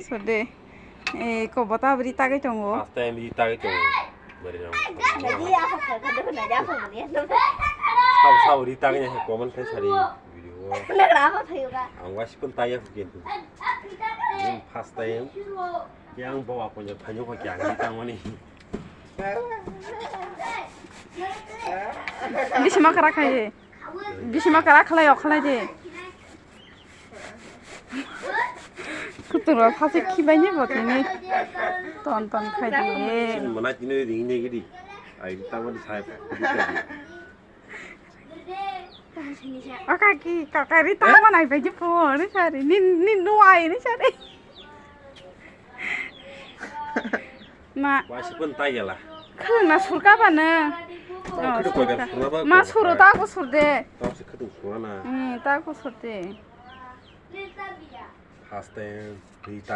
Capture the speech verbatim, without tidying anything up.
Sode. Eh, ko bota bri tagai tongo. First time ri tagai tongo. Bari rang. Naji apa kau kau kau naji apa kau ni? Sabo sabo ri tagai ni comment khai sari video. Nagra apa kau ka? Ang wasi pun taya kukin tu. Ini first time. Yang bawa punya banyak kau yang ri tangani. Bisi ma kara khai. Bisi ma kara khalai o khalai de. Kutura phase khibaini botini ton ton khaidi. Sin mana tini ring ne gidi. Ai tawani sai. Akaki kakari taman ai baji po ni sari ni ni nuai ni sari. Ma. Wasi pun tai gela. Khwlwng na surka ba nw? Tamo khwtwk koi surka. Ma suru ta ko sur de. Tamo se khwtwk sura na. Hmm, ta ko sur de. First time ri ta